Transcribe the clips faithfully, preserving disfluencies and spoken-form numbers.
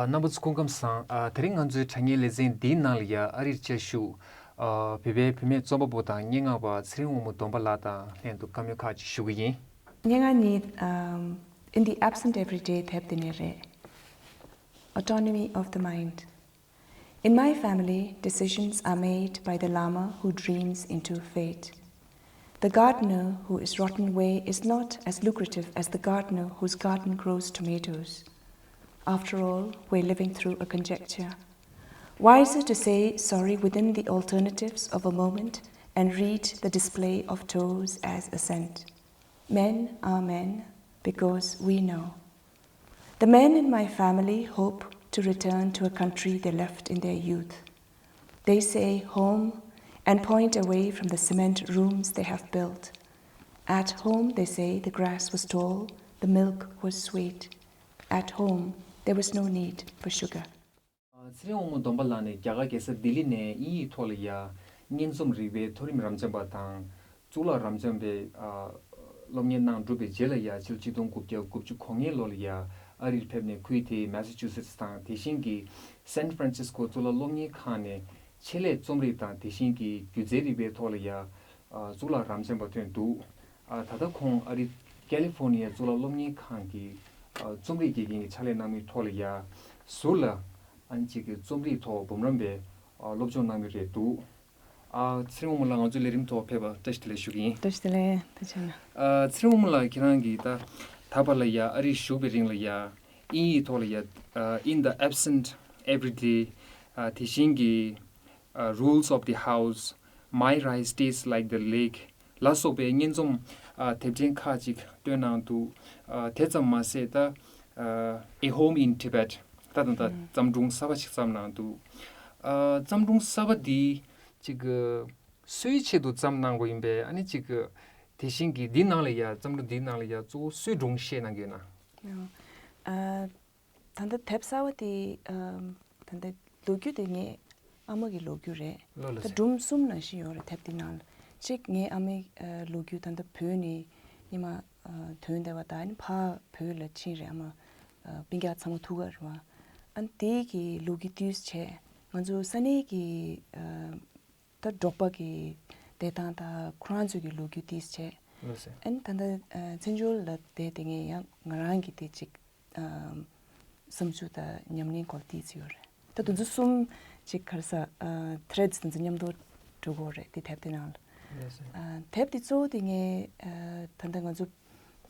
རྣམ་པ་ཚོ་སྐུ་ཁམས་བཟང་། དེ་རིང་ང་ཚོའི་དྲ་བརྙན་ལེ་ཚན་འདིའི་ནང་ལ་ཡ་ཨ་རིར་བཅའ་བཞུགས། བོད་པའི་བུད་མེད་རྩོམ་པ་པོ་དང་སྙན་ངག་པ་ཚེ་རིང་དབང་མོ་སྡོམ་པ་ལགས་དང་ལྷན་དུ་བཀའ་མོལ་ཁག་ཅིག་ཞུ་གི་ཡིན། སྙན་ངག་ཉིད། ཨམ། In the Absent Everyday དེབ་འདི་ནས་རེད། Autonomy of the Mind. In my family, decisions are made by the llama who dreams into fate. The gardener who is rotten way is not as lucrative as the gardener whose garden grows tomatoes. After all, we're living through a conjecture. Wiser to say sorry within the alternatives of a moment and read the display of toes as assent. Men are men because we know. The men in my family hope to return to a country they left in their youth. They say home and point away from the cement rooms they have built. At home, they say, the grass was tall, the milk was sweet. At home, there was no need for sugar. ཚེ་རིང་དབང་མོ་སྡོམ་པ་ལགས་ནས་རྒྱ་གར་རྒྱལ་ས་ལྡི་ལི་ནས་དབྱིན་ཡིག་ཐོག་ལ་ཡ་སྙན་རྩོམ་རིག་པའི་མཐོ་རིམ་རབ་འབྱམས་པ་དང་གཙུག་ལག་རབ་འབྱམས་པའི་སློབ་གཉེར་གནང་གྲུབ་པའི་རྗེས་ལ་ཡ་ཕྱི་ལོ་ཆིག་སྟོང་དགུ་བརྒྱ་དགུ་བཅུ་གོ་ལྔའི་ལོ་ལ་ཡ་ཨ་རིར་ཕེབས་ནས་ཁུལ་དེའི་མེ་ས་ཆུ་སེ་ཊི་དང་དེ་བཞིན་གྱི་སན་ཧྥ་རན་སིས་ཀོ་གཙུག་ལག་སློབ་གཉེར་ཁང་ནས་ཆེད་ལས་རྩོམ་རིག་དང་དེ་བཞིན་གྱི་སྒྱུ་རྩལ་རིག་པའི་ཐོག་ལ་ཡ་གཙུག་ལག་རབ་འབྱམས་པ་ཐོན་འདུག་ད་ལྟ་ཁོང་ཨ་རི་ཀ་ལི་ཧྥོར་ནི་ཡའི་གཙུག་ལག་སློབ་གཉེར་ཁང་གི་རྩོམ་རིག་དགེ་རྒན་གྱི་ཕྱག་ལས་གནང་མུས་ཐོག་ལ་ཡ་ཟུར་ལ་ཨ་ནི་གཅིག་གི་རྩོམ་རིག་ཐོག་འབུམ་རམས་པའི་སློབ་སྦྱོང་གནང་གི་རེད་འདུག་ཨ། ཚེ་རིང་དབང་མོ་ལགས་ང་ཚོའི་ལས་རིམ་ཐོག་ཕེབས་པར་བཀྲ་ཤིས་བདེ་ལེགས་ཞུ་གི་ཡིན། བཀྲ་ཤིས་བདེ་ལེགས། ཐུགས་རྗེ་ཆེ་གནང་། ཨ། ཚེ་རིང་དབང་མོ་ལགས་ཁྱེད་རང་གིས་ད་ད་བར་ལ་ཡ་ཨ་རིར་བཞུགས་པའི་རིང་ལ་ཡ་དབྱིན་ཡིག་ཐོག་ལ་ཡ་ཨ། In the Absent Everyday ཨ། དེ་བཞིན་གྱི་ཨ། Rules of the House, My Rice Tastes Like the Lake ལ་སོགས་པའི་སྙན་རྩོམ་ཨ། དེབ་ཕྲེང་ཁག་ཅིག་བཏོན་གནང་འདུག་ཨ། དེ་ཙམ་མ་ཟད་ད་ཨ། A Home in Tibet ད་ད་ད་བརྩམས་སྒྲུང་གསར་པ་ཞིག་བརྩམས་གནང་འདུག་ཨ། བརྩམས་སྒྲུང་གསར་པ་འདི་ཅིག་གི་སུའི་ཆེད་དུ་བརྩམས་གནང་དགོས་ཡིན་པས། ཨ་ནི་ཅིག་གི་དེ་བཞིན་གྱི་འདི་ནང་ལ་ཡ་བརྩམས་སྒྲུང་འདིའི་ནང་ལ་ཡ་གཙོ་བོ་སུས་སྒྲུང་བཤད་གནང་གི་ཡོད་ན། ཨ། ད་ལྟ་དེབ་གསར་པ་དེ་ཨམ། ད་ལྟ་ལོ་རྒྱུས་དེ་ངའི་ཨ་མ་གི་ལོ་རྒྱུས་རེད། ལོ་ལ་ད་ཟེར། སྒྲུང་གསུམ་ནང་བཞིན་ཡོད་རེད་དེབ་དེ་ནང་ལ། གཅིག་ངའི་ཨ་མའི་ཨ། ལོ་རྒྱུས། ད་ལྟ་བོད་ནས་སྔོན་མ་ཨ། ཐོན་བསྡད་པ་དང་། ཨ་ནི་ཕར་བོད་ལ་ཕྱིན་རེད། ཨ་མ་ཨ། སྤུན་ཀྱག་ཚང་མ་ཐུག་ག་རེད་བ། ཨ་ནི་དེའི་གི་ལོ་རྒྱུས་ཏོག་ཙམ་བྱས། ང་ཚོ་ས་གནས་ཀྱི་ཨ། ད་འབྲོག་པ་གི་བསྡད་སྟངས་དང་ཁོ་རང་ཚོ་གི་ལོ་རྒྱུས་ཏོག་ཙམ་བྱས། ལགས་སོ། ཨ་ནི་ད་ལྟ་ཨ། བཙན་བྱོལ་ལ་བསྡད་དེ་ངས་ཡང་ང་རང་གི་དེ་ཅིག་ཨ། བསམ་ཚུལ་དང་ཉམས་ལེན་སྐོར་ཏོག་ཙམ་ཡོད་རེད། ད་དེ་ཚོ་གསུམ་ཅིག་ག་རེ་ཟ། ཨ། ཐེ་རེཌ་དེ་ཚོ་མཉམ་དུ་འགྲོ་གི་ཡོད་རེད་དེ་དེབ་དེ་ནང་ལ། ལགས་སོ། ཨ། དེབ་དེ་གཙོ་བོ་དེ་ངས་ཨ། ད་ལྟ་ང་ཚོ་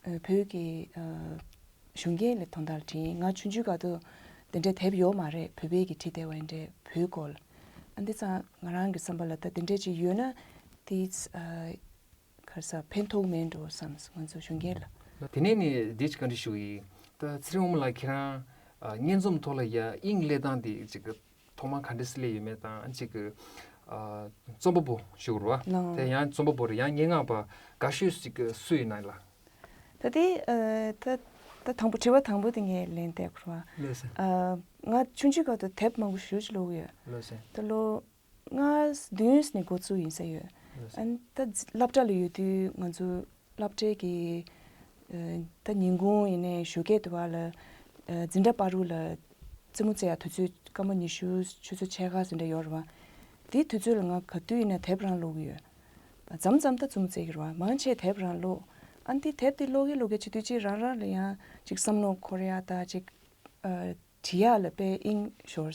ཨ། བོད་ཀྱི་ཨ། གཞོན་སྐྱེས་ལ་དོན་དག་ལ་བྲིས་ཡིན། ང་ཆུང་ཆུང་སྐབས་དུ་དེ་འདྲའི་དེབ་ཡོད་མ་རེད། བོད་པའི་གི་བྲིས་བསྡད་པ་འདྲའི་བོད་སྐོར་ལ། ཨ། འདི་ཙང་ང་རང་གི་བསམ་པ་ལ་ད་དེ་འདྲའི་ཅིག་ཡོད་ན་དེ་ཨ། ག་རེ་ཟ། ཕན་ཐོགས་མེད་འགྲོ་བསམ། ང་ཚོ་གཞོན་སྐྱེས་ལ། དེ་ནས་ནི་འདི་ཅིག་བཀའ་འདྲི་ཞུ་གི་ཡིན། ད་ཚེ་རིང་དབང་མོ་ལགས་ཁྱེད་རང་ཨ། སྙན་རྩོམ་ཐོག་ལ་ཡ་དབྱིངས་སླེབས་སྟངས་དེ་ཅིག་གི་ཐོག་མ་ག་འདྲ་སེ་སླེབས་ཡོད་མེད་དང་། ཅིག་གི་ཨ། རྩོམ་པ་པོ་ཞུ་དགོས་རེད་བ། ལགས། དེ་ཡང་རྩོམ་པ་པོ་རེད། ཡང་སྙན་ངག་པ་དགའ་ཤོས་ཅིག་གི་སུ་ཡིན་ན་ལགས། ད་དེ་ཨ། ད་ད་དང་པོ་དྲི་བ་དང་པོ་དེ་ངས་ལན་བལྟས་དགོས་རེད་བ། ལགས་སོ། ཨ། ང་ཆུང་ཆུང་སྐབས་དུ་དེབ་མང་པོ་ཞེ་པོ་ཅིག་ཀློག་གི་ཡོད། ལགས་སོ། ད་ལོ་ལྔ་བདུན་ནས་འགོ་བཙུགས་ཡིན་ས་ཡོད། ལགས་སོ། ཨ་ནི་ད་སློབ་གྲྭ་ལ་ཡོད་དུས་ང་ཚོ་སློབ་གྲྭའི་གི་ཨ། ད་ཉིན་གུང་ཡིན་ནའི་ཞོགས་ཀས་དུ་བ་ལ་ཨ། འཛིན་གྲྭ་བར་དུ་ལ་རྩེད་མོ་རྩེ་ཡ་དུས་ཚོད་སྐར་མ་ཉི་ཤུ་ཆུ་ཚོད་ཕྱེད་ཀ་ཟེར་འདྲ་ཡོད་རེད་བ། དེའི་དུས་ཚོད་ལ་ང་ག་དུས་ཡིན་ན་དེབ་རང་ཀློག་གི་ཡོད། མཚམས་མཚམས་ད་རྩེད་མོ་རྩེ་གི་རེད་བ། མང་ཆེ་དེབ་རང་ཀློག་ཨ་ནི་དེ་དེབ་དེ་ཀློག་གི་ཀློག་གི་བྱེད་དུས་ཅིག་རང་རང་ལ་ཡང་ཅིག་བསམ་མནོ་འཁོར་ཡ་ད་ཅིག་ཨ། བྲིས་ཡག་ལ་དཔེ་དབྱིངས་ཤོར།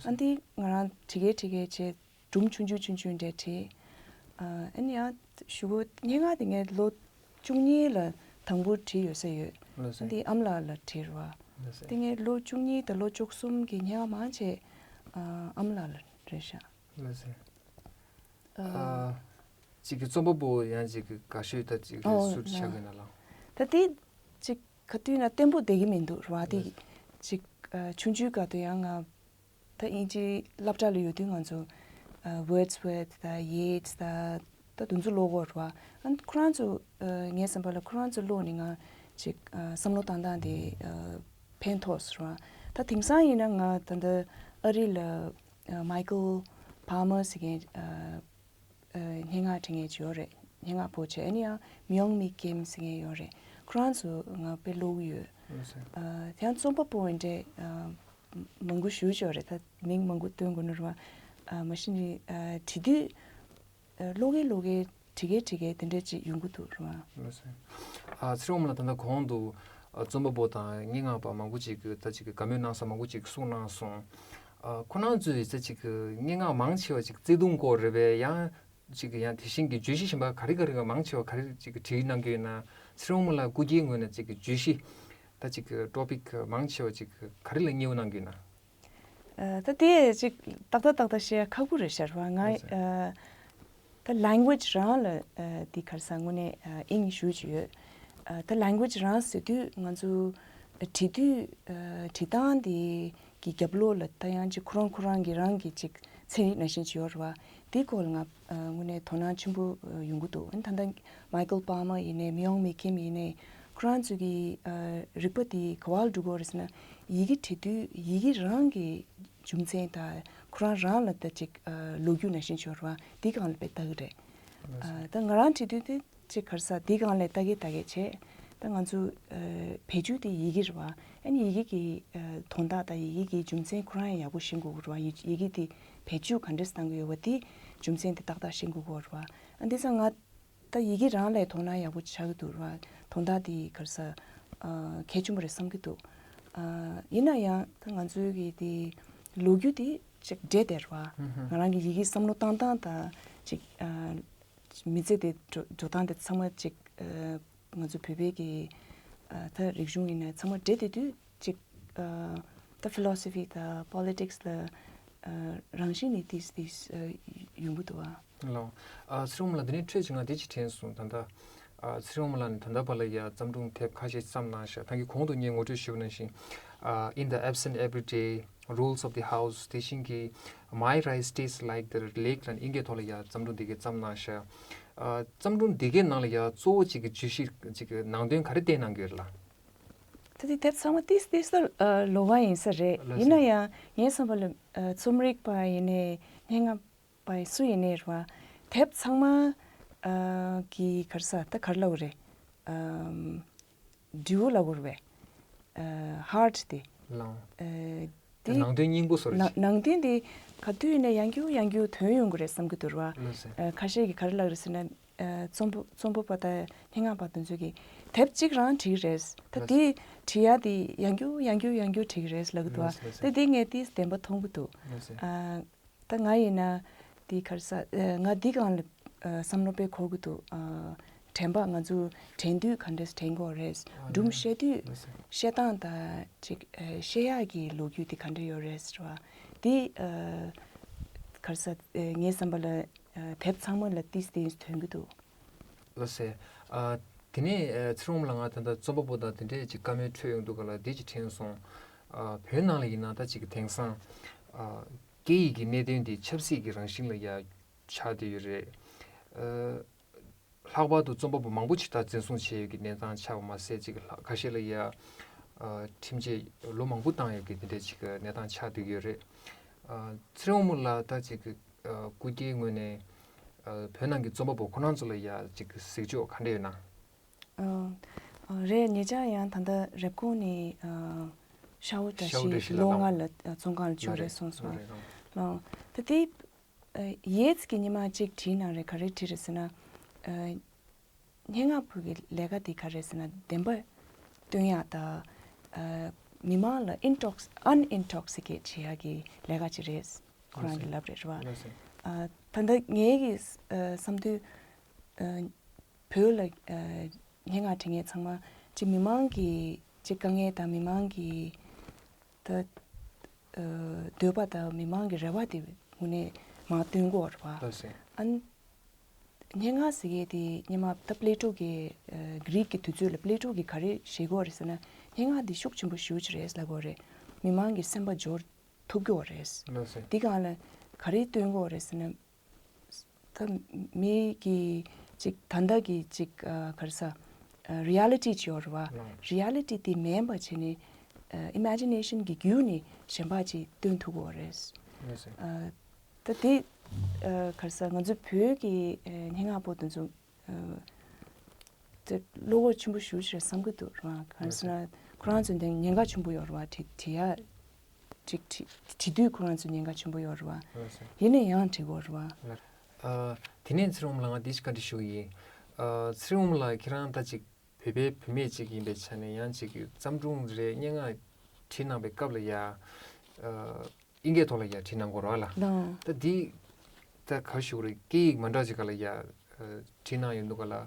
ཨ་འདི་ང་རང་བྲིས་ཀྱི་བྲིས་ཀྱི་བྱས་སྒྲུང་ཆུང་ཆུང་ཆུང་ཆུང་འདྲ་བྲིས། ཨ་ཨ་ནི་ཡང་གཞུག་གུ་སྙན་ངག་དེ་ངས་ལོ་བཅུ་གཉིས་ལ་དང་པོ་བྲིས་ཡོད་ས་ཡོད། ལགས་སོ། ཨ་འདི་ཨ་མ་ལགས་ལ་བྲིས་རེད་བ། ལགས་སོ། དེ་ངས་ལོ་བཅུ་གཉིས་དང་ལོ་བཅུ་གསུམ་གྱི་སྙན་ངག་མང་ཆེ་ཨ་ཨ་མ་ལགས་ལ་རེད་ཤག་ལགས་སོ། ཨ། ཨ། གཅིག་གི་རྩོམ་པ་པོ་ཡང་གཅིག་གི་དགའ་ཤོས་ད་གཅིག་རེད། ཨོ་སུ་ཆགས་ཀྱི་ན་ལགས། ད་དེ་གཅིག་ག་དུས་ན་བརྟན་པོ་བསྡད་ཀྱི་མི་འདུག་རེད་བ། དེ་ལགས། གཅིག་ཨ། ཆུང་ཆུང་སྐབས་དུ་ཡང་ང་ད་དབྱིན་ཇི་སློབ་གྲྭ་ལ་ཡོད་དུས་ང་ཚོ་ཨ། Wordsworth ད་Yeats ད་ད་དེ་ཚོ་ཀློག་གོ་རེད་བ། ཨ་ཁོ་རང་ཚོ་ཨ། ངའི་བསམ་པ་ལ་ཁོ་རང་ཚོ་ཀློག་ནས་ང་གཅིག་ཨ། བསམ་བློ་བཏང་སྟངས་དེ་ཨ། ཕན་ཐོགས་རེད་བ། ད་དེང་སང་ཡིན་ན་ང་ད་ལྟ་ཨ་རི་ལ་ཨ། Michael Palmer ཟེར་མཁན་ཨ། ཨ། སྙན་ངག་འབྲི་མཁན་ཅིག་ཡོད་རེད། སྙན་ངག་པ་ཅིག་ཨ་ནི་ཡང་Myung Mi Kim ཟེར་མཁན་ཡོད་རེད། ཁོ་རང་ཚོ་ང་དཔེ་ཀློག་གི་ཡོད། ལགས་སོ། ཨ། དེ་ཡང་རྩོམ་པ་པོ་འདྲ་ཨ། མང་པོ་ཞུ་ཆོག་རེད། ད་མིང་མང་པོ་སྟོན་དགོས་ནོ་རེད་བ། ཨ་མ་གཞི་ནས་ཨ་བྲིས་དུས་ཨ་ཀློག་གིན་ཀློག་གིན་བྲིས་གིན་བྲིས་གིན་དེ་འདྲ་ཅིག་ཡོང་གི་འདུག་རེད་བ། ལགས་སོ། ཨ་ཚེ་རིང་དབང་མོ་ལགས། ད་ལྟ་གོང་དུ་ཨ་རྩོམ་པ་པོ་དང་སྙན་ངག་པ་མང་པོ་ཅིག་གིས་ད་ཅིག་དགའ་མོས་གནང་ས་མང་པོ་ཅིག་གསུངས་གནང་སོང་། ཨ་ཁོ་རང་ཚོས་ད་ཅིག་སྙན་ངག་མང་ཆེ་བ་ཅིག་བརྩེ་དུང་སྐོར་རེད་པས། ཡང་ཅིག་ཡང་དེ་བཞིན་གྱི་བརྗོད་གཞི་གཞན་པ་ག་རེ་ག་རེ་མང་ཆེ་བ་ག་རེ་ཅིག་བྲིས་གནང་གི་ཡོད་ན། ཚེ་རིང་དབང་མོ་ལགས་སྐུ་སྒེར་ངོས་ནས་ཅིག་བརྗོད་གཞི་ད་ཅིག་ཊོ་པིག་མང་ཆེ་བ་ཅིག་ག་རེ་ལ་བསྙད་པ་གནང་གི་ཡོད་ན། ཨ་ད་དེ་ཅིག་ཏག་ཏག་ཏག་ཏག་བཤད་ཡ་ཁག་པོ་རེད་ཤག་རེད་བ། ང་ལགས་སོ། ཨ་ད་language་རང་ལ་ཨ་དེ་ག་རེ་ཟེར་དངོས་གནས་ཨ་དབྱིངས་ཞེ་པོ་ཅིག་ཡོད། ཨ་ད་language རང་ཟེར་དུས་ང་ཚོ་བྲིས་དུས་ཨ་བྲིས་སྟངས་དེ་གི་རྒྱབ་ལོགས་ལ་ད་ཡང་ཅིག་ཁོ་རང་ཁོ་རང་གི་རང་གི་ཅིག་ཚན་རིག་ནང་བཞིན་ཅིག་ཡོད་རེད་བ། དེའི་སྐོར་ལ་ང་ཨ་དངོས་གནས་དོ་སྣང་ཆེན་པོ་ཨ་ཡོང་གི་འདུག། ཨ་ནི་ད་ལྟ་Michael Palmer ཡིན་ནའི་Myung Mi Kim ཡིན་ནའི་ཁོ་རང་ཚོ་གི་ཨ་རིག་པ་དེ་ག་པར་འགྲོ་གི་ཡོད་རེད་ཟེར་ན། ཡི་གེ་བྲིས་དུས་ཡི་གེ་རང་གི་རྒྱུ་མཚན་དང་ཁོ་རང་རང་ལ་ད་ཅིག་ཨ་ལོ་རྒྱུས་ནང་བཞིན་ཅིག་ཡོད་རེད་བ། དེ་སྒང་ལ་དཔེ་ལྟ་གི་རེད། ལགས་སོ། ཨ་ད་ང་རང་བྲིས་དུས་དེ་ཅིག་ག་རེ་ཟེར་དེ་སྒང་ལ་ལྟ་གི་ལྟ་གི་བྱས། ད་ང་ཚོ་ཨ་བེད་སྤྱོད་དེ་ཡི་གེ་རེད་བ། ཨ་ནི་ཡི་གེ་གི་ཨ་དོན་དག་དང་ཡི་གེ་གི་རྒྱུ་མཚན་ཁོ་རང་ཡང་ཡག་པོ་ཤེས་དགོས་ཀྱི་རེད་བ། ཡི་ཡི་གེ་དེ་བེད་སྤྱོད་ག་འདྲས་བཏང་གི་ཡོད་པ་དེ་རྒྱུ་མཚན་དེ་ཏག་ཏག་ཤེས་དགོས་ཀྱི་རེད་བ། ཨ་འདི་ཚོ་ང་ད་ཡི་གེ་རང་ལ་དོ་སྣང་ཡག་པོ་ཆགས་ཀྱི་འདུག་ར། དོན་དག་དེ་ག་རེ་ཟེར་ཨ་གལ་ཆེན་པོ་རེད་བསམ་གྱི་འདུག། ཨ་ཡིན་ན་ཡང་ད་ང་ཚོའི་གི་དེ་ལོ་རྒྱུས་དེ་ཅིག་འདྲེས་བསྡད་ར། ཧུམ་ཧུམ། ང་རང་གི་ཡི་གེ་བསམ་བློ་བཏང་སྟངས་དང་ཅིག་ཨ་མི་ཚེ་དེ་འགྲོ་འགྲོ་སྟངས་དེ་ཚང་མ་ཅིག་ཨ་ང་ཚོ་བོད་པའི་གི་ཨ་ད་རིག་གཞུང་ཡིན་ན་ཚང་མ་འདྲེས་བསྡད་དུས། ཅིག་ཨ་ད་ཕི་ལོ་སོ་ཕི་དང་པོ་ལི་ཊིག་སི་ལ་ཨ་རང་བཞིན་ནས་ཏིས་ཏིས་ཨ་ཡོང་གི་འདུག་ཨ། ལགས། ཨ་ཚེ་རིང་དབང་མོ་ལགས། འདི་ནས་འཕྲོས་ཀྱི་ང་འདི་ཅིག་དྲན་སོང་། ད་ལྟ་ཨ་ཚེ་རིང་དབང་མོ་ལགས་ནས་ད་ལྟ་བར་ལ་ཡ་བརྩམས་སྒྲུང་དེབ་ཁ་ཤས་བརྩམས་གནང་ཤག། ད་གིན་གོང་དུ་ངས་ངོ་སྤྲོད་ཞུས་པ་ནང་བཞིན། ཨ་In the Absent Everyday, Rules of the House དེ་བཞིན་གྱི་My Rice Tastes Like the Lake ལབ་དབྱིན་སྐད་ཐོག་ལ་ཡ་བརྩམས་སྒྲུང་འདི་གའི་བརྩམས་གནང་ཤག། ཨ་བརྩམས་སྒྲུང་འདི་གའི་ནང་ལ་ཡ་གཙོ་བོ་གཅིག་གི་བརྗོད་གཞི་གཅིག་གི་ནང་དོན་ག་རེ་བསྟན་གནང་གི་ཡོད་ལགས། ད་དེ་དེབ་ཚང་མ་ཏིས་ཏིས་ལ་ཨ་ལོགས་ཀ་ཡིན་ས་རེད། ལགས་སོ། ཡིན་ན་ཡང་ངའི་བསམ་པ་ལ་ཨ་རྩོམ་རིག་པ་ཡིན་ནའི་སྙན་ངག་པ་སུ་ཡིན་ནའི་རེད་བ། དེབ་ཚང་མ་ཨ་གི་ག་རེ་ཟེར་ད་ག་རེ་ལབ་དགོས་རེད། ཨམ་འབྲས་བུ་ལབ་དགོས་རེད་བས། ཨ་ཧར་ཊི་དེ། ལགས། ཨ་དེ་ནང་དོན་སྙིང་པོ་བཟོ་རེད། ནང་ནང་དོན་དེ་ག་དུས་ཡིན་ན་ཡང་བསྐྱར་ཡང་བསྐྱར་ཐོན་ཡོང་གི་རེད་བསམ་གྱི་འདུག་ར། ལགས་སོ། ཨ་ཁ་ཤས་ཀྱིས་ག་རེ་ལབ་རེད་ཟེར་ན། ཨ་རྩོམ་པོ་རྩོམ་པ་པོ་དང་སྙན་ངག་པ་དེ་ཚོ་གིས་དེབ་གཅིག་རང་བྲིས་རེད། ད་ལགས་སོ། དེ་བྲིས་ཡ་དེ་ཡང་བསྐྱར་ཡང་བསྐྱར་ཡང་བསྐྱར་བྲིས་རེད་ལབ་གི་འདུག་ཨ། ལགས་སོ། ལགས་སོ། ད་དེ་ངས་དེ་བདེན་པ་མཐོང་གི་འདུག། ལགས་སོ། ཨ་ད་ང་ཡིན་ན་དེ་ག་རེ་ཟེར། ཨ་ང་འདི་སྒང་ལ་ཨ་བསམ་བློ་དཔེ་འཁོར་གི་འདུག། ཨ་དྲན་པ་ང་ཚོ་དྲན་དུས་ག་འདྲས་དྲན་དགོས་རེད། ཨ་སྒྲུང་བཤད་དུས་ལགས་སོ། བཤད་སྟངས་དང་ཅིག་ཨ་བཤད་ཡག་གི་ལོ་རྒྱུས་དེ་ག་འདྲས་ཡོད་རེད་ཟེར་བ་དེ་ཨ་ག་རེ་ཟེར། ཨ་ངའི་བསམ་པ་ལ་ཨ་དེབ་ཚང་མ་ལ་ཏིས་ཏིས་ཐོན་གི་འདུག། ལགས་སོ། ཨ་དེ་ནས་ཨ་ཚེ་རིང་དབང་མོ་ལགས། ང་ད་ལྟ་རྩོམ་པ་པོ་དང་དེ་འདྲས་ཅིག་བཀའ་མོལ་འཕྲོད་ཡོང་དུས་སྒང་ལ་འདི་ཅིག་དྲན་སོང་། ཨ་བོད་ནང་ལ་ཡིན་ན་ད་ཅིག་དེང་སང་ཨ་སྐད་ཡིག་གི་གནད་དོན་འདི་ཆབ་སྲིད་ཀྱི་རང་བཞིན་ལ་ཡ་ཆགས་བསྡད་ཡོད་རེད། ཨ་ལྷག་པར་དུ་རྩོམ་པ་པོ་མང་པོ་ཅིག་ད་འཛིན་བཟུང་བྱས་ཡོད་ཀྱི་གནས་སྟངས་ཆགས་པ་མ་ཟད། ཅིག་ལྷག་ཁ་ཤས་ལ་ཡ་ཨ་ཁྲིམས་ཆད་ལོ་མང་པོ་བཏང་ཡོད་ཀྱི་དེ་འདྲས་ཅིག་གི་གནས་སྟངས་ཆགས་བསྡད་ཀྱི་ཡོད་རེད། ཨ་ཚེ་རིང་དབང་མོ་ལགས། ད་ཅིག་གི་ཨ་སྐུ་སྒེར་ངོས་ནས་ཨ་བོད་ནང་གི་རྩོམ་པ་པོ་ཁོ་རང་ཚོ་ལ་ཡ་ཅིག་གི་གཟིགས་ཕྱོགས་ག་འདྲ་ཡོད་ན། ཨ་ཨ་རེད། ཉེ་ཆར་ཡང་ད་ལྟ་རེབ་གོང་ནས་ཨ་ཤ་བོ་བཀྲ་ཤ་བོ་བཀྲ་ཤིས་ཤིས་ལ་ལོ་ལངས། ལྔ་ལ་ཨ་བཙོན་ཁང་ལ་བཅུག་རེད་སོང་སོང་། ལགས་རེད། ལགས། ད་དེ་ཨ་ཡེ་ཙི་གི་ཉི་མ་གཅིག་བྲིས་གནང་རེད། ག་རེ་བྲིས་རེད་ཟེར་ན། ཨ་སྙན་ངག་པ་གི་ལས་ཀ་དེ་ག་རེ་ཟེར་ན་བདེན་པ་སྟོན་ཡག་དང་། ཨ་མི་མང་ལ་ཨིན་ཊོག་སི་ཨན་ཨིན་ཊོག་སི་ཀེཊ་བྱེད་ཡག་གི་ལས་ཀ་ཅིག་རེད། ཁོ་རང་གིས་ལབ་རེད་རེད་བ། ལགས་སོ། ཨ་ད་ལྟ་ངའི་གི་ཨ་བསམ་དུས་ཨ་བོད་ལ་ཨ་སྙན་ངག་བྲིས་མཁན་ཚང་མ་ཅིག་མི་མང་གི་ཅིག་དཀའ་ངལ་དང་མི་མང་གི་ད་ཨ་འདོད་པ་དང་མི་མང་གི་རེ་བ་དེ་དངོས་གནས་མར་སྟོན་དགོས་རེད་བ། ལགས་སོ། ཨ་ནི་སྙན་ངག་ཟེར་མཁན་དེ་སྔོན་མ་ད་པི་ལེ་ཊོ་གི་ཨ་གྷི་རིག་གི་དུས་ཚོད་ལ་པི་ལེ་ཊོ་གིས་ག་རེ་བཤད་ཀྱི་ཡོད་རེད་ཟེར་ན། སྙན་ངག་འདི་ཤུགས་ཆེན་པོ་ཞེ་པོ་ཅིག་རེད་ལབ་ཀྱི་ཡོད་རེད། མི་མང་གི་སེམས་པ་འབྱོར་ཐུབ་ཀྱི་ཡོད་རེད། ལགས་སོ། འདི་སྒང་ལ་ག་རེ་སྟོན་གྱི་ཡོད་རེད་ཟེར་ན། ད་མི་གི་ཅིག་ད་ལྟ་གི་ཅིག་ཨ་ག་རེ་ཟེར། ཨ་རི་ཡ་ལི་ཊི་ཅིག་ཡོད་རེད་བ། ལགས། རི་ཡ་ལི་ཊི་དེ་མེད་པ་བྱས་ནས་ཨ་ཨི་མེ་ཇི་ནེ་ཤན་གྱི་བརྒྱུད་ནས་གཞན་པ་ཅིག་སྟོན་ཐུབ་ཀྱི་ཡོད་རེད། ལགས་སོ། ཨ་ད་དེ་ཨ་ག་རེ་ཟེར། ང་ཚོ་བོད་ཀྱི་ཨ་སྙན་ངག་པ་དེ་ཚོ་ཨ་དེ་བློ་ཁོག་ཆེན་པོ་ཞེ་པོ་ཅིག་རེད་བསམ་གྱི་འདུག་རེད་བ། ག་རེ་ཟེར་ན་ཁོ་རང་ཚོ་འདི་ཉེན་ཁ་ཆེན་པོ་ཡོད་རེད་བ། བྲིས་བྲིས་ཡ་ ཅིག་བྲི་བྲི་དུས་ཁོ་རང་ཚོ་ཉེན་ཁ་ཆེན་པོ་ཡོད་རེད་བ། ལགས་སོ། ཡིན་ནའི་ཡང་བྲི་དགོས་རེད་བ། ལགས། ཨ། དེ་ནས་ཚེ་རིང་ལགས་ང་འདི་ཞིག་བཀའ་འདྲི་ཞུ་གི་ཡིན། ཨ། ཚེ་རིང་ལགས་ཁྱེད་རང་ད་ཅིག་བོད་པའི་བུད་མེད་ཅིག་ཡིན་པའི་ཆ་ནས་ཡང་ཅིག་བརྩམས་སྒྲུང་རེད་སྙན་ངག་བྲིས་གནང་པའི་སྐབས་ལ་ཡ། ཨ། ཨིན་སྐད་ཐོག་ལ་ཡ་བྲིས་གནང་དགོས་རེད་བ་ལ། ལགས། ད་འདི་ད་ག་རེ་ཞུ་དགོས་རེད། སྐད་ཡིག་མ་འདྲ་ཅིག་སྒང་ལ་ཡ། ཨ། བྲིས་གནང་ཡོད་འདུག་ག་ལ། ཨ།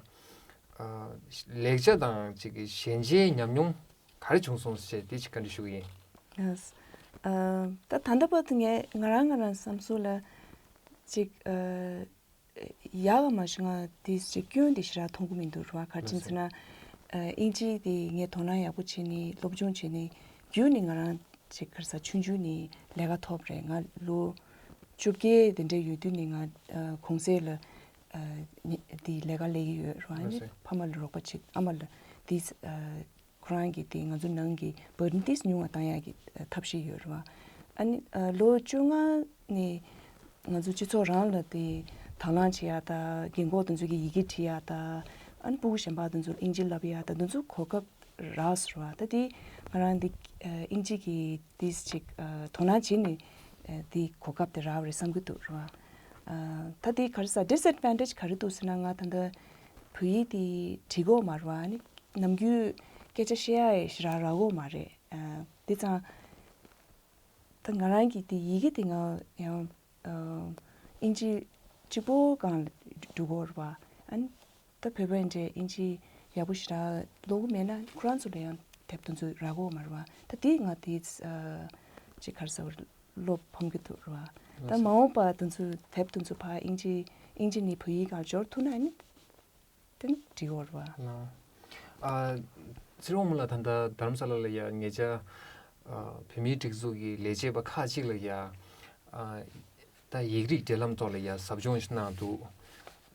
ལེགས་ཆ་དང་ཅིག་གི་ཞན་ཆའི་ཉམས་མྱོང་ག་རེ་བྱུང་སོང་ཞེས་དེ་ཅིག་བཀའ་འདྲི་ཞུ་གི་ཡིན། ལགས། ཨ། ད་ད་ལྟ་བར་དུ་ངས་ང་རང་ང་རང་བསམ་ཚུལ་ལ་ཅིག་ཨ། ཡག་ག་མ་ཞུ་ང་དེ་ཅིག་སྐྱོན་དེ་ཞེ་དྲག་མཐོང་གི་མི་འདུག་རེད་བ། ག་རེ་བྱས་ཟེར་ན། ཨ། དབྱིན་ཇི་དེ་ངས་དོ་སྣང་ཡག་པོ་བྱས་ནས་སློབ་སྦྱོང་བྱས་ནས་རྒྱུན་ནས་ང་རང་ཅིག་ག་རེ་ཟ་ཆུང་ཆུང་ནས་ལས་ཀ་ཐོབ་རེད། ང་ལོ་བཅོ་བརྒྱད་དེ་འདྲ་ཡོད་དུས་ནས་ང་ཨ། གོང་གསལ་ལ་ཨ། ནི་དེ་ལས་ཀ་ལས་ཀྱི་ཡོད་རེད་བ། ཨ་ནི་ལགས་སོ། ཕ་མ་ལ་རོགས་པ་བྱེད། ཨ་མ་ལ་དེ་ཨ། ཁོ་རང་གི་དེ་ང་ཚོ་ནང་གི་བར་ཌན་ཏིས་ཉུང་བ་བཏང་ཡག་གི་ཐབས་ཤེས་ཡོད་རེད་བ། ཨ་ནི་ཨ། ལོ་བཅོ་ལྔ་ནས་ང་ཚོ་སྤྱི་ཚོགས་རང་ལ་དེ་དང་བླངས་བྱེད་ཡག་དང་རྒན་གོག་དེ་ཚོ་གི་ཡི་གེ་བྲིས་ཡག་དང་། ཨ་ནི་སྤུ་གུ་གཞན་པ་དེ་ཚོ་ལ་དབྱིན་ཇི་བསླབ་ཡག་དང་དེ་ཚོ་གོ་སྐབས་རག་སོང་རེད་བ། ད་དེ་ང་རང་དེ་ཨ། དབྱིན་ཇི་གི་དེ་ཅིག་ཨ། དོ་སྣང་བྱས་ནས་ཨ། དེ་གོ་སྐབས་དེ་རག་པ་རེད་བསམ་གྱི་འདུག་རེད་བ། ཨ། ད་དེ་ག་རེ་ཟ་ཌིས་ཨེཌ་ཝན་ཊེཇ་ག་རེ་འདུག་ཟེར་ན། ང་ད་ལྟ་བོད་ཡིག་དེ་བྲིས་ཀྱི་ཡོད་མ་རེད་བ། ཨ་ནི་ནམ་རྒྱུན་སྐད་ཆ་བཤད་ཡག་ཡང་ཞེ་དྲག་རག་གི་ཡོད་མ་རེད། ཨ། དེ་ཙང་ད་ང་རང་གི་དེ་ཡི་གེ་དེ་ང་ཡང་ཨ། དབྱིན་ཇི་གཅིག་པོ་སྒང་ལ་འགྲོ་གི་ཡོད་རེད་བ། ཨ་ནི་ད་བོད་པ་འདྲ་དབྱིན་ཇི་ཡག་པོ་ཞེ་དྲག་ཀློག་གི་མེད་ན་ཁོ་རང་ཚོ་ལ་ཡང་དེབ་དེ་ཚོ་རག་གི་ཡོད་མ་རེད་བ། ད་དེ་ང་དེ་ཨ། ཅིག་ག་རེ་ཟ་བློ་ཕམ་གྱི་འདུག་རེད་བ། ད་མ་འོངས་པ་དེ་ཚོ་དེབ་དེ་ཚོ་ཕར་དབྱིན་ཇི་དབྱིན་ཇི་ནས་བོད་ཡིག་སྒང་འབྱོར་ཐུབ་ན་ཨ་ནི་དེ་འགྲིག་གི་ཡོད་རེད་བ། ལགས། ཨ། ཚེ་རིང་དབང་མོ་ལགས་ད་ལྟ་རྡ་རམ་ས་ལ་ལ་ཡ་ཉེ་ཆར་ཨ། བོད་མིའི་སྒྲིག་འཛུགས་ཀྱི་ལས་བྱེད་པ་ཁག་ཅིག་ལ་ཡ། ཨ། ད་ཡིག་རིགས་འབྲེལ་ལམ་ཐོག་ལ་ཡ་ཟབ་སྦྱོང་ཞིག་གནང་འདུག་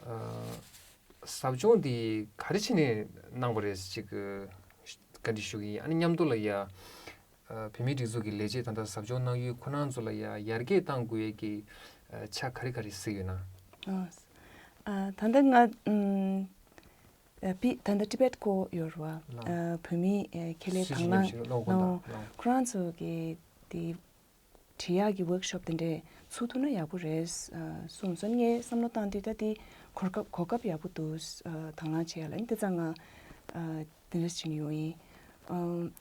ཨ། ཟབ་སྦྱོང་འདི་ག་རེ་བྱས་ནས་གནང་བ་རེད་ཅིག་བཀའ་འདྲི་ཞུ་གི་ཡིན། ཨ་ནི་མཉམ་དུ་ལ་ཡ། ཨ། བོད་མིའི་སྒྲིག་འཛུགས་ཀྱི་ལས་བྱེད་ད་ལྟ་ཟབ་སྦྱོང་གནང་ཡུལ་ཁོ་རང་ཚོ་ལ་ཡ་ཡར་རྒྱས་གཏང་དགོས་ཡས་ཀྱི་ཨ། ཆ་ག་རེ་ག་རེ་གཟིགས་ཡོད་ན། ཨ། ད་ལྟ་ང་ཨམ། ཨ། བི་ད་ལྟ་ཊི་བེཊ་ཀོ་ཡོད་རེད་བ། ལགས། ཨ། བོད་མིའི་ཨ། ཁེ་ལས་སུད་སི་དང་བླངས་ནང་ལོགས་ཁོ་ན་ལགས། ཁོ་རང་ཚོ་གི་དེ་འབྲི་ཡག་གི་ཝོག་ཤོབ་དེ་འདྲས་ཚུགས་ཐུབ་ན་ཡག་པོ་རེད་ཨ། གསུངས་སོང་། ངས་བསམ་བློ་བཏང་དུས་ད་དེ་གོ་སྐབས་གོ་སྐབས་ཡག་པོ་འདུག་ཨ། དང་བླངས་བྱེད་ཡག་ལ། ཨ་ནི་དེ་ཙང་ང་ཨ། དེ་འདྲས་བྱེད་ཀྱི་ཡོད་ཡིན། ཨམ།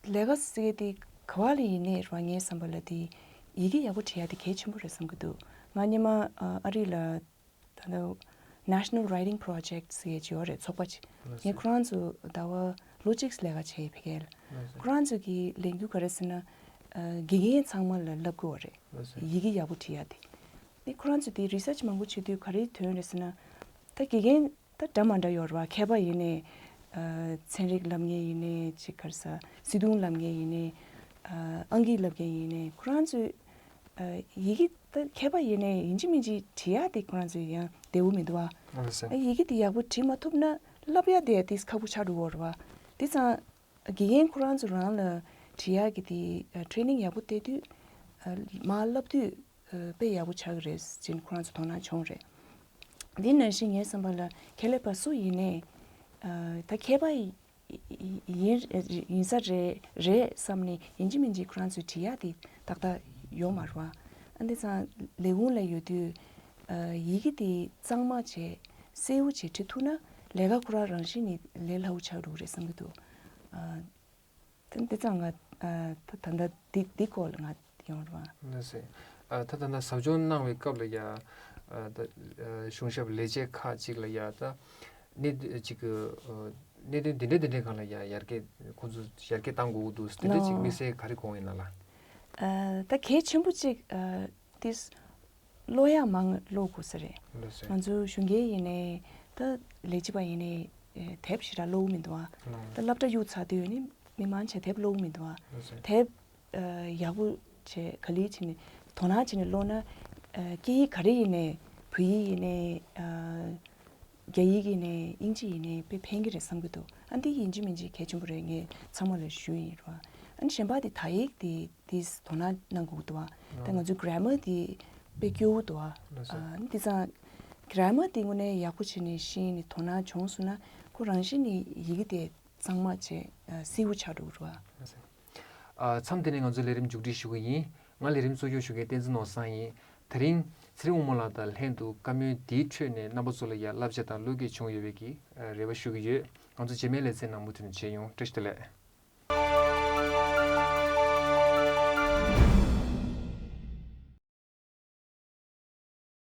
ལས་ཀ་ཟེར་དེ་ག་བ་ལ་ཡིན་ནའི་རེད་བ། ངའི་བསམ་པ་ལ་དེ་ཡི་གེ་ཡག་པོ་བྲིས་ཡག་དེ་གལ་ཆེན་པོ་རེད་བསམ་གྱི་འདུག་ང་སྔོན་མ་ཨ། ཨ་རི་ལ་ད་ལྟ་National Writing Project ཟེར་ཡག་ཅིག་ཡོད་རེད། ཚོགས་པ་ཅིག་ལགས་སོ། ངས་ཁོ་རང་ཚོ་ཟླ་བ་ལོ་གཅིག་ལས་ཀ་བྱས་ཕ་གིར། ལགས་སོ། ཁོ་རང་ཚོ་གི་ལས་འགུལ་ག་རེ་ཟེར་ན། ཨ། དགེ་རྒན་ཚང་མ་ལ་བསླབ་དགོས་པ་རེད། ལགས་སོ། ཡི་གེ་ཡག་པོ་བྲིས་ཡག་དེ། ཨ་ནི་ཁོ་རང་ཚོ་དེ་རི་སར་ཆི་མང་པོ་བྱེད་དུས་ག་རེ་ཐོན་རེད་ཟེར་ན། ད་དགེ་རྒན་ད་འདྲ་མ་འདྲ་ཡོད་རེད་བ། མཁས་པ་ཡིན་ནའི་ཨ། ཚན་རིག་བསླབ་མཁན་ཡིན་ནའི་ཅིག་ག་རེ་ཟ། སྲིད་དོན་བསླབ་མཁན་ཡིན་ནའི་ཨ། ཨང་ཀི་བསླབ་མཁན་ཡིན་ནའི་ཁོ་རང་ཚོས་ཨ། ཡི་གེ་ད་མཁས་པ་ཡིན་ནའི་ཡིན་གཅིག་མིན་གཅིག་བྲིས་ཡག་དེ་ཁོ་རང་ཚོས་ཡང་བདེ་པོ་མི་འདུག་བ། ཨ། ཡི་གེ་དེ་ཡག་པོ་བྲིས་མ་ཐུབ་ན་བསླབ་ཡག་དེ་ཏིས་ཁག་པོ་ཆགས་འགྲོ་གི་རེད་བ། དེ་ཙང་དགེ་རྒན་ཁོ་རང་ཚོ་རང་ལ་བྲིས་ཡག་གི་དེ་ཨ། ཊེ་རེ་ནིང་ཡག་པོ་སྟེར་དུས་ཨ། མར་བསླབ་དུས་དཔེ་ཡག་པོ་ཆགས་ཀྱི་རེད་ཅེས་ཁོ་རང་ཚོ་དོ་སྣང་བྱུང་རེད། འདི་ནང་བཞིན་ངའི་བསམ་པ་ལ་ཁེ་ལས་པ་སུ་ཡིན་ནའི་ཨ། ད་མཁས་པ་ཡིན་ཡིན་ས་རེད་རེད་བསམ་ནས་ཡིན་གཅིག་མིན་གཅིག་ཁོ་རང་ཚོའི་བྲིས་ཡག་དེ་ཏག་ཏག་ཡོད་མ་རེད་བ། ཨ། འདི་ཙང་ལས་ཁུངས་ལ་ཡོད་དུས་ཨ། ཡི་གེ་དེ་གཙང་མ་བྱས་གསལ་བོ་བྱས་བྲིས་ཐུབ་ན་ལས་ཀ་ཁོ་རང་རང་བཞིན་ནས་ལས་སླ་བོ་ཆགས་འགྲོ་གི་རེད་བསམ་གྱི་འདུག་ཨ། དེ་འདི་ཙང་ང་ཨ། ད་ད་ལྟ་འདི་འདི་སྐོར་ལ་ང་ཡོང་རེད་བ། ལགས་སེ། ཨ། ད་ད་ལྟ་ཟབ་སྦྱོང་གནང་བའི་སྐབས་ལ་ཡ། ཨ། ད་ཨ། གཞུང་ཞབས་ལས་བྱེད་ཁག་ཅིག་ལ་ཡ་ད་གནད་དོན་ཅིག་གི་ཨ། གནད་དོན་འདི་འདྲ་འདི་འདྲའི་སྒང་ལ་ཡ་ཡར་རྒྱས་ཁོང་ཚོ་ཡར་རྒྱས་གཏང་དགོས་ཀྱི་འདུག་དེ་འདྲ་ཅིག་ལགས། དམིགས་བསལ་ག་རེ་དགོངས་ཡོད་ན་ལགས། ཨ། ད་གལ་ཆེན་པོ་ཅིག་ཨ། ཏིས་ཀློག་ཡག་མང་ཀློག་དགོས་ས་རེད། ལགས་སེ། ང་ཚོ་གཞོན་སྐྱེས་ཡིན་ནའི་ད་ལས་བྱེད་པ་ཡིན་ནའི་དེབ་ཞེ་དྲག་ཀློག་གི་མི་འདུག་ཨ། ལགས། ད་སློབ་གྲྭ་གཡུག་ཚར་དུས་ནི་མི་མང་ཆེ་དེབ་ཀློག་གི་མི་འདུག་ཨ། ལགས་སེ། དེབ་ཨ། ཡག་པོ་བྱས་ག་ལེར་བྱས་ནས་དོ་སྣང་བྱས་ནས་ཀློག་ན་ཨ། སྐད་ཡིག་ག་རེ་ཡིན་ནའི་བོད་ཡིག་ཡིན་ནའི་ཨ། རྒྱ་ཡིག་ཡིན་ནའི་དབྱིན་ཇི་ཡིན་ནའི་དཔེ་ཕན་གྱི་རེད་བསམ་གྱི་འདུག་ཨ། འདི་ཡིན་གཅིག་མིན་གཅིག་གལ་ཆེན་པོ་རེད། ངས་ཚང་མ་ལ་ཞུ་ཡིན་རེད་བ། ཨ་ནི་གཞན་པ་དེ་དག་ཡིག་དེ་དེ་དོ་སྣང་གནང་དགོས་ཀྱི་འདུག་བ། ད་ང་ཚོའི་གྷ་རེ་མར་དེ་དཔེ་སྐྱོ་བོ་འདུག་བ། ལགས་སོ། ཨ། དེ་ཙང་གྷ་རེ་མར་དེ་དངོས་གནས་ཡག་པོ་བྱས་ནས་ཤེས་ནས་དོ་སྣང་བྱུང་སོང་ན་ཁོ་རང་བཞིན་ནས་ཡི་གེ་དེ་གཙང་མ་བྱས་ཨ། གསལ་བོ་ཆགས་འགྲོ་གི་རེད་བ། ལགས་སོ། ཨ། མཚམས་འདི་ནས་ང་ཚོ་ལས་རིམ་མཇུག་སྒྲིལ་ཞུ་གི་ཡིན། ང་ལས་རིམ་གཙོ་སྐྱོང་ཞུ་མཁན་བསྟན་འཛིན་ནོར་བཟང་ཡིན། དེ་རིང་ཚེ་རིང་དབང་མོ་ལགས་དང་ལྷན་དུ་བཀའ་མོལ་འདིའི་ཁྲོད་ནས་རྣམ་པ་ཚོ་ལ་ཡང་བསླབ་བྱ་དང་བློ་སྐྱེད་བྱུང་ཡོད་པའི་གི་རེ་བ་ཞུ་གི་ཡོད། ང་ཚོ་རྗེས་མའི་ལེ་ཚན་ནང་མུ་མཐུད་ནས་མཇལ་ཡོང་། བཀྲ་ཤིས་བདེ་ལེགས།